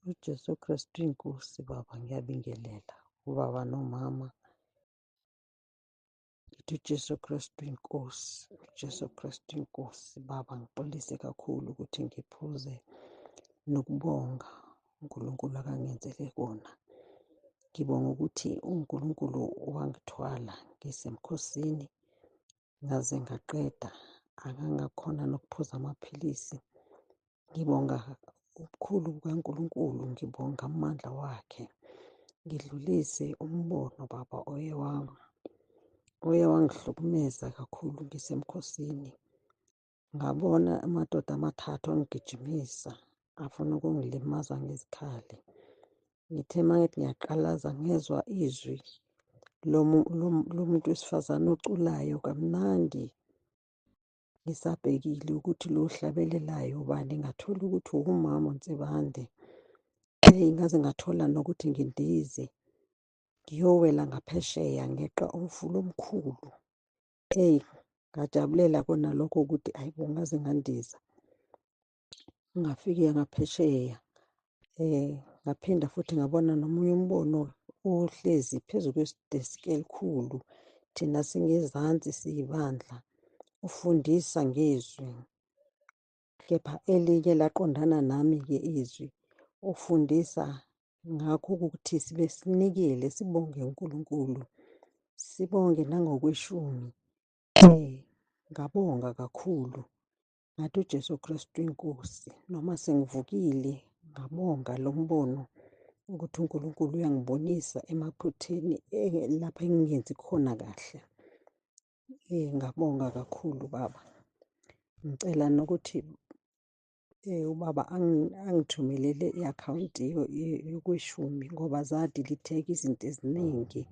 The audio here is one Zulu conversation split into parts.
UJesu Kristu inkosi baba, ngiyabingelela ubaba nomama. Ngithi uJesu Kristu inkosi, uJesu Kristu inkosi. Baba, ngixolise kakhulu ukuthi ngiphuze nokubonga uNkulunkulu akangenzele kona. Ngibonga ukuthi uNkulunkulu wangithwala ngisemkhosini ngaze ngaqeda, akangakhona nokuphuza amaphilisi. Ngibonga ubukhulu bukaNkulunkulu, ngibonga amandla wakhe. Ngidlulise umbono baba oye wangihlukumeza kakhulu ngisemkhosini. Ngabona amadoda amathathu angigijimisa afuna ukungilimaza ngezikhali. Ngithe uma ngithi ngiyaqalaza ngezwa izwi lomuntu wesifazane oculayo kamnandi. Ngisabhekile ukuthi lo ohlabelelayo ubani, ngathola ukuthi umama uNsibande. Eyi, ngaze ngathola nokuthi ngindize ngiyowela ngaphesheya ngeqa umfula omkhulu. Eyi, ngajabulela kona lokho ukuthi ayi bo ngaze ngandiza ngafika ngaphesheya. Ngaphinda futhi ngabona nomunye umbono ohlezi phezu kwedeski elikhulu, thina singezansi siyibandla, ufundisa ngezwi. Kepha elinye laqondana nami-ke izwi, ufundisa ngakho ukuthi sibe sinikele sibonge uNkulunkulu, sibonge nangokweshumi. Ngabonga kakhulu ngathi uJesu Kristu inkosi, noma sengivukile ngabonga lo mbono ukuthi uNkulunkulu uyangibonisa emaphutheni lapho engingenzi khona kahle. Ngabonga kakhulu baba. Ngicela nokuthi ubaba angithumelele i-akhawunti yokweshumi ngoba zadilitheka izinto eziningi.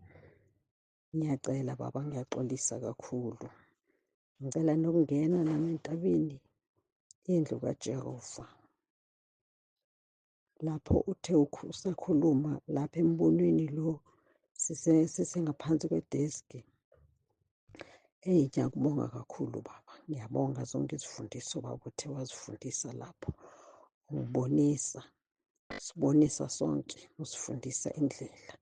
Ngiyacela baba, ngiyaxolisa kakhulu. Ngicela nokungena nami entabeni yendlu kaJehova. Lapho uthe usakhuluma lapha embonweni lo sisengaphansi kwedeski. Eyi, ngiyakubonga kakhulu baba, ngiyabonga zonke izifundiso baba othe wazifundisa lapho. Ungibonisa, sibonisa sonke, usifundisa indlela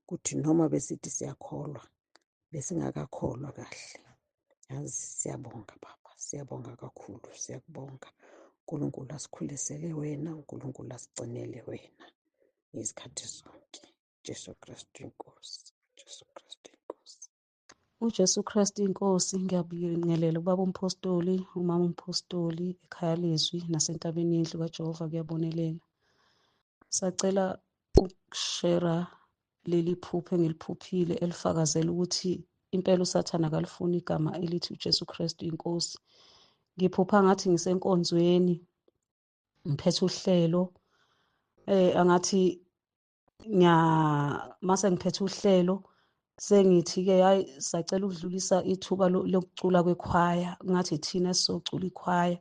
ukuthi noma besithi siyakholwa besingakakholwa kahle. Yazi siyabonga baba, siyabonga kakhulu, siyakubonga. uNkulunkulu asikhulisele wena, uNkulunkulu asigcinele wena ngezikhathi zonke. Jesu Kristu inkosi, Jesu Kristu inkosi. UJesu Kristu inkosi, ngiyabingelela ubaba umpostoli, umama umpostoli, ekhaya lezwi nasentabeni yendlu kaJehova kuyabonelela. Sacela ukushera leli phupho engiliphuphile elifakazela ukuthi impela uSathane akalifuni igama elithi uJesu Kristu inkosi. Ngiphupha ngathi ngisenkonzweni ngiphethe uhlelo angathi ngiya mase ngiphethe uhlelo sengithi-ke hayi sacela ukudlulisa ithuba lokucula kwekhwaya ngathi thina sizocula ikhwaya.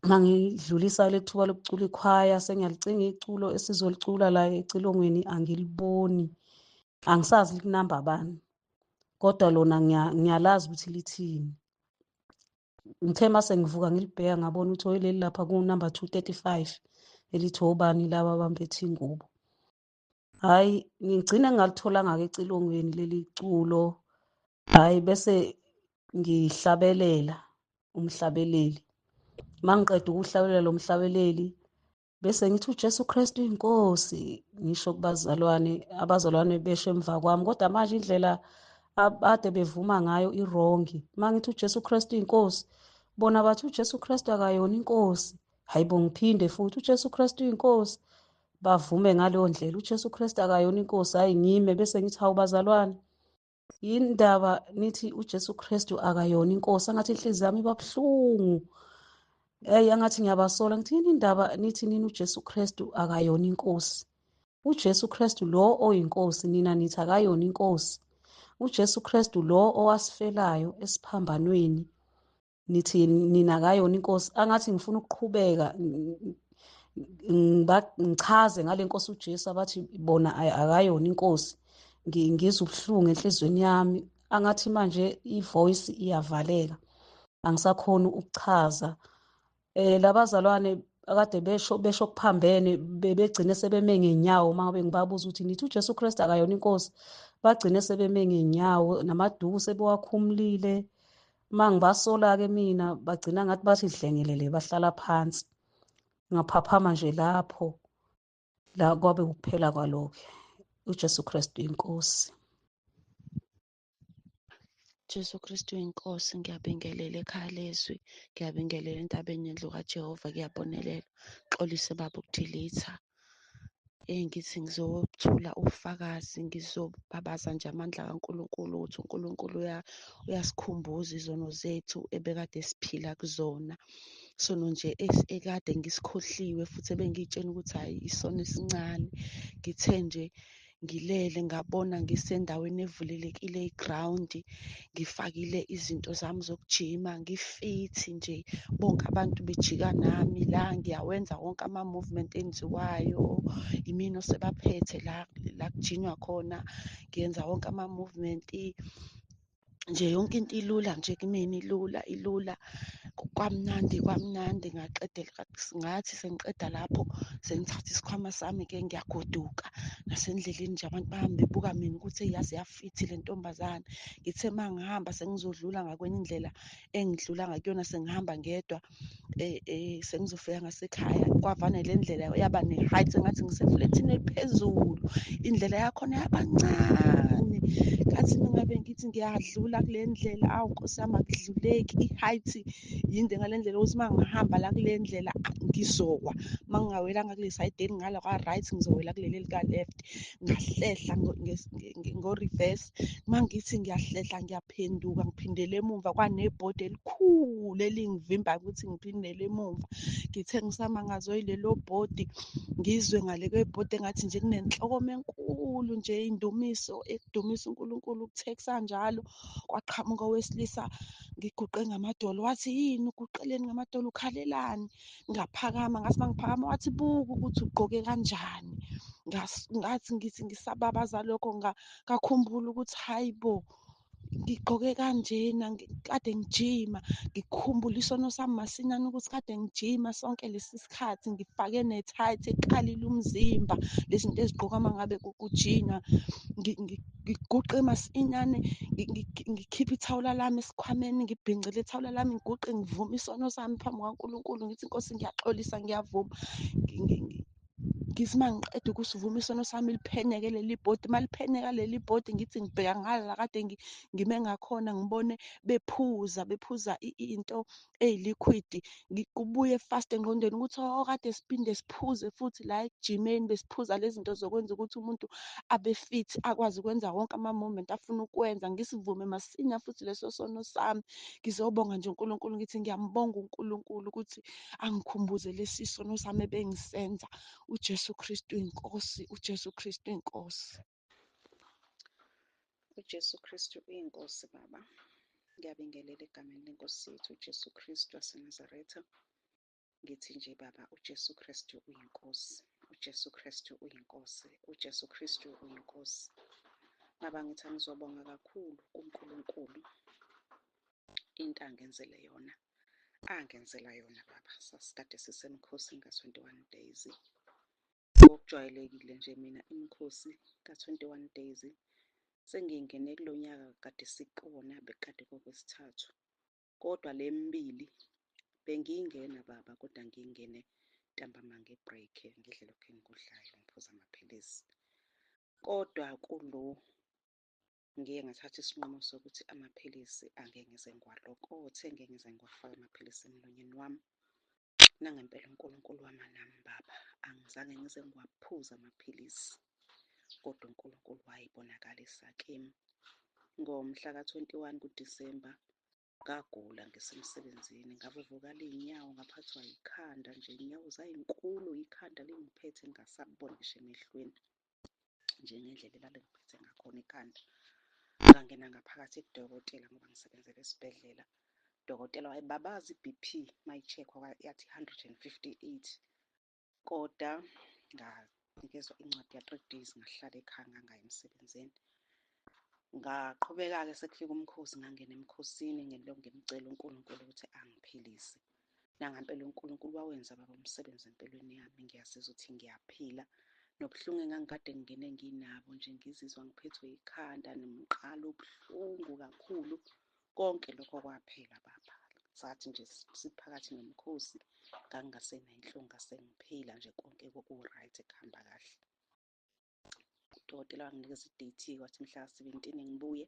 Mangidlulisa lethuba lokucula ikhwaya sengiyalicinga iculo esizolicula la ecilongweni, angiliboni, angisazi likunamba bani, kodwa lona ngiyalazi ukuthi lithini. Ngithe mase ngivuka ngilibheka ngabona ukuthi oyileli lapha ku-number 235 elithi obani laba abambethe ingubo. Hhayi, ngigcine ngingalitholanga-ke ecilongweni leli culo. Hhayi, bese ngihlabelela umhlabeleli. Uma ngiqeda ukuhlabelela lo mhlabeleli bese ngithi uJesu Kristu inkosi, ngisho kubazalwane, abazalwane besho emva kwami, kodwa manje indlela abade bevuma ngayo irongi. Uma ngithi uJesu Kristu inkosi, bona bathi uJesu Kristu akayona inkosi. Hayibo, ngiphinde futhi uJesu Kristu inkosi, bavume ngaleyo ndlela uJesu Kristu akayona inkosi. Hayi, ngime bese ngithi hawu bazalwane, yini ndaba nithi uJesu Kristu akayona inkosi? Angathi inhliziyo yami iba buhlungu. Hey, angathi ngiyabasola, ngithi yini indaba nithi nini uJesu Kristu akayona inkosi? uJesu Kristu lo oyinkosi, nina nithi akayona inkosi. uJesu Kristu lo owasifelayo esiphambanweni, nithi nina akayona inkosi. Angathi ngifuna ukuqhubeka ngichaze ngale nkosi uJesu abathi bona akayona inkosi. Ngizwa ubuhlungu enhliziyweni yami, angathi manje ivoice iyavaleka, angisakhoni ukuchaza. Labazalwane Akade besho kuphambene, bebegcine sebeme ngeenyawo. Uma ngabe ngibabuza ukuthi nithi uJesu Kristu akayona inkosi, bagcine sebeme ngeenyawo, namaduku sebewakhumulile. Uma ngibasola-ke mina bagcina ngathi bathi dlengelele, bahlala phansi. Ngaphaphama nje lapho, la kwabe ukuphela kwalokho. uJesu Kristu inkosi. Jesu Kristu inkosi. Ngiyabingelela ekhaya lezwi, ngiyabingelela entabeni yendlu kaJehova, kuyabonelela. Xolise baba ukudilitha. Ngithi ngizothula ubufakazi, ngizobabaza nje amandla kaNkulunkulu ukuthi uNkulunkulu uyasikhumbuza izono zethu ebekade siphila kuzona. Isono nje ekade ngisikhohliwe futhi ebengiy'tshela ukuthi hhayi isono esincane. Ngithe nje ngilele ngabona ngisendaweni evulelekile igrawundi, ngifakile izinto zami zokujima, ngifithi nje, bonke abantu bejika nami la, ngiyawenza wonke ama-movement enziwayo, imina osebaphethe la kujinywa khona, ngiyenza wonke ama-movement nje, yonke into ilula nje kumina, ilula. Kwamnandi ngaqedela, ngathi sengiqeda lapho sengithatha isikhwama sami-ke ngiyagoduka. Nasendleleni nje abantu bahambe bebuka mina ukuthi yaze yafithi le ntombazane. Ngithe uma ngihamba sengizodlula ngakwenye indlela engidlula ngakuyona, sengihamba ngedwa, sengizofika ngasekhaya, kwavane le ndlela yaba ne-height engathi ngiseflethini eliphezulu, indlela yakhona yabancane. Ngathi mingabe ngithi ngiyadlula kule ndlela, awu Nkosi yami akudluleki, i-height yinde ngale ndlela ukuthi uma ngihamba la kule ndlela ngizowa, uma ngingawelanga kule side ngala kwa-right ngizowela kuleli elika-left. Ngahlehla ngo-reverse, uma ngithi ngiyahlehla ngiyaphenduka ngiphindele emumva, kwanebhodi elikhulu elingivimba ukuthi ngiphindele emumva. Ngithe ngisamangazwe yilelo bhodi, ngizwe ngale kwebhodi engathi nje kunenhlokomo enkulu nje, indumiso ekudumisa uNkulunkulu, kuthe kusanjalo kwaqhamuka owesilisa, ngiguqe ngamadolo, wathi yini uguqeleni ngamadolo, ukhalelani? Ngaphakama, ngathi mangiphakama wathi buka ukuthi ugqoke kanjani. Ngathi ngithi ngisababaza lokho, ngakhumbula ukuthi hayi bo, ngigqoke kanjena, kade ngijima. Ngikhumbula isono sami masinyane ukuthi kade ngijima sonke lesi sikhathi, ngifake ne-tight ekalile umzimba, lezi zinto ezigqokwa uma ngabe kujinywa. Ngiguqe masinyane, ngikhiphe ithawula lami esikhwameni, ngibhincele ithawula lami, ngiguqe ngivume isono sami phambi kukaNkulunkulu, ngithi Nkosi ngiyaxolisa, ngiyavuma. Ngithi uma ngiqeda ukusivuma isono sami liphenyeke leli bhodi. Uma liphenyeka leli bhodi ngithi ngibheka ngala kade ngime ngakhona, ngibone bephuza into eyi-liquid. Kubuye fast engqondweni ukuthi oh kade siphinde siphuze futhi la ekujimeni, besiphuza lezi zinto zokwenza ukuthi umuntu abe fit, akwazi ukwenza wonke ama-movement afuna ukwenza. Ngisivume masinya futhi leso sono sami. Ngizobonga nje uNkulunkulu, ngithi ngiyambonga uNkulunkulu ukuthi angikhumbuze lesi sono sami ebengisenza. uJesu Kristu inkosi, uJesu Kristu inkosi. uJesu Kristu uyinkosi baba. Ngiyabingelela egameni lenkosi yethu uJesu Kristu waseNazaretha. Ngithi nje baba, uJesu Kristu uyinkosi, uJesu Kristu uyinkosi, uJesu Kristu uyinkosi. Baba ngithi angizobonga kakhulu kuNkulunkulu into angenzele yona, angenzela yona baba. Sasikade sisemkhosini ka-21 days. Ngokujwayelekile nje mina imikhosi ka-21 days sengingene kulo nyaka kade sikuwona, bekade kokwesithathu. Kodwa le mibili bengiyingena baba, kodwa ngiyingene ntambama nge-break, ngidle lokhu engikudlayo, ngiphuze amaphilisi. Kodwa kulo ngiye ngathatha isinqumo sokuthi amaphilisi angeke ngize ngiwalokothe, ngeke ngize ngiwafake amaphilisi emlonyeni wami. Nangempela uNkulunkulu wama nami baba, angizange ngize ngiwaphuze amaphilisi, kodwa uNkulunkulu wayibonakalisa kimi. Ngomhla ka-21 kuDisemba ngagula ngisemsebenzini, ngavuvukala iy'nyawo, ngaphathwa yikhanda nje, iy'nyawo zayinkulu, ikhanda lingiphethe ngingasaboni ngisho emehlweni, njengendlela elalingiphethe ngakhona ikhanda. Ngangena ngaphakathi kudokotela ngoba ngisebenzela esibhedlela. Dokotela wayebabaza i-BP mayi-check-wa yathi 158, kodwa nganikezwa incwadi ya-3 days, ngahlala ekhaya ngangayi emsebenzini. Ngaqhubeka-ke sekufika umkhosi, ngangena emkhosini ngilokhu ngimcela uNkulunkulu ukuthi angiphilise. Nangampela uNkulunkulu wawenza baba umsebenzi empilweni yami, ngiyazizwa ukuthi ngiyaphila. Nobuhlungu engangikade ngingene nginabo nje, ngizizwa ngiphethwe ikhanda nomqala obuhlungu kakhulu, konke lokho kwaphela baba. Sathi nje siphakathi nomkhosi ngangingasenayo inhlungu, ngasengiphila nje konke ku-right, kuhamba kahle. Udokotela wanginikeza i-date-ke wathi mhla ka-17 ngibuye.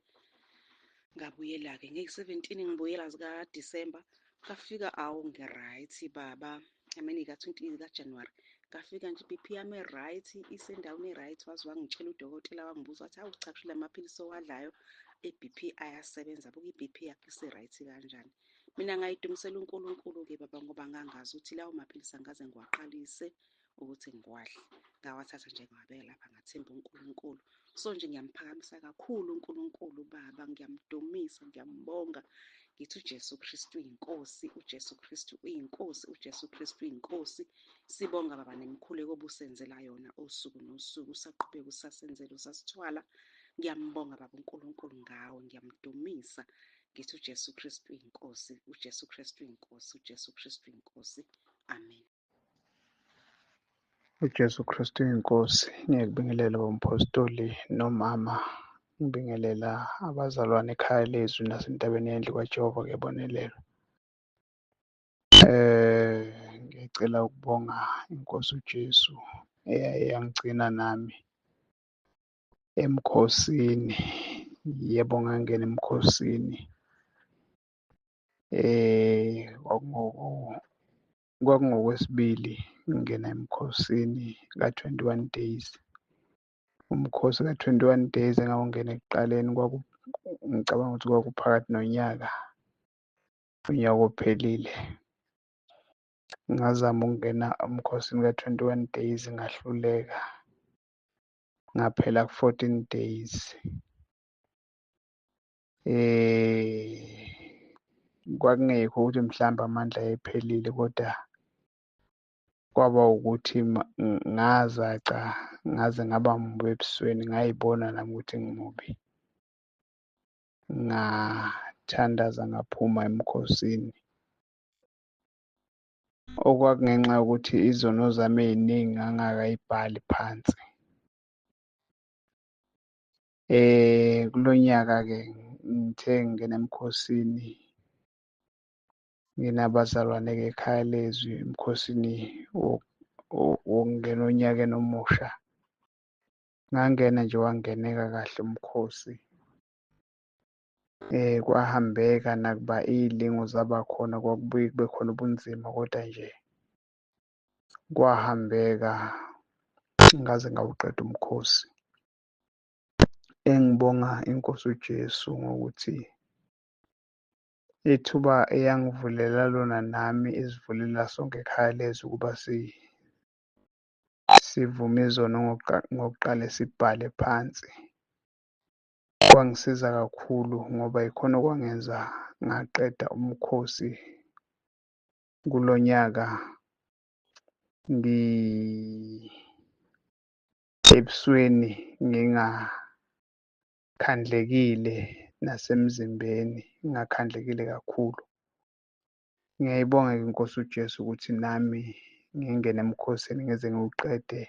Ngabuyela-ke ngeyi-17 ngibuyela zikaDisemba, ngafika awu ngi-right baba. I mean ka-20 kaJanuwari ngafika nje i-BP yami e-right, isendaweni e-right. Waze wangitshela udokotela, wangibuza wathi, hawu cha kusho la maphilisi owadlayo e-BP ayasebenza, buka i-BP yakho isi-right kanjani. Mina ngayidumisela uNkulunkulu-ke baba, ngoba ngangazi ukuthi lawo maphilisi angikaze ngiwaqalise ukuthi ngiwadle. Ngawathatha nje ngawabeka lapha, ngathemba uNkulunkulu. So nje ngiyamphakamisa kakhulu uNkulunkulu baba, ngiyamdumisa, ngiyambonga. Ngithi uJesu Kristu uyinkosi, uJesu Kristu uyinkosi, uJesu Kristu uyinkosi. Sibonga baba nemikhuleko obusenzela yona usuku nosuku, usaqhubeka usasenzela, usasithwala. Ngiyambonga baba uNkulunkulu ngawe, ngiyamdumisa. Ngithi uJesu Kristu uyinkosi, uJesu Kristu uyinkosi, uJesu Kristu uyinkosi. Amen. UJesu Kristu uyinkosi. Ngiyakubingelela bomphostoli nomama, ngibingelela abazalwane ekhaya lezwi nasentabeni yendlu kaJehova kuyabonelelwa. Ngiyacela ukubonga inkosi uJesu eyaye yangigcina nami emkhosini. Yebo, ngangena emkhosini. Kwakungokwesibili ngingena emkhosini ka-21 days. Umkhosi ka-21 days engawungena ekuqaleni, ngicabanga ukuthi kwakuphakathi nonyaka, unyaka ophelile. Ngazama ukungena emkhosini ka-21 days ngahluleka, ngaphela ku-14 days. Kwakungekho ukuthi mhlawumbe amandla ayephelile, kodwa kwaba ukuthi ngazaca ngaze ngaba mubi ebusweni, ngayibona nami ukuthi ngimubi. Ngathandaza ngaphuma emkhosini, okwakungenxa yokuthi izono zami ey'ningi ngangakayibhali phansi. Kulo nyaka-ke ngithe ngingena emkhosini nginabazalwane-ke ekhaya lezwi, emkhosini wokungena onyakeni omusha. Ngangena nje wangeneka kahle umkhosi. Kwahambeka nakuba iy'lingo zaba khona, kwakubuye kube khona ubunzima, kodwa nje kwahambeka ngaze ngawuqeda umkhosi. Engibonga inkosi uJesu ngokuthi ithuba eyangivulela lona nami isivulela sonke ekhaya lezwi ukuba sivume izono ngokuqale sibhale phansi. Kwangisiza kakhulu ngoba yikhona okwangenza ngaqeda umkhosi kulo nyaka ebusweni ngingakhandlekile nasemzimbeni ngingakhandlekile kakhulu. Ngiyayibonga-ke inkosi uJesu ukuthi nami ngingene emkhosini ngize ngiwuqede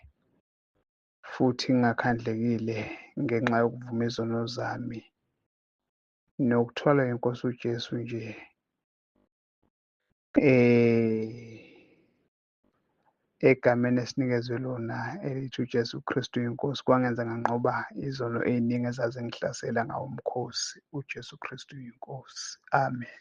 futhi ngingakhandlekile ngenxa yokuvuma izono zami nokuthwala inkosi uJesu nje egameni esinikezwe lona elithi uJesu Kristu inkosi, kwangenza nganqoba izono ey'ningi ezazingihlasela ngawo umkhosi. uJesu Kristu inkosi. Amen.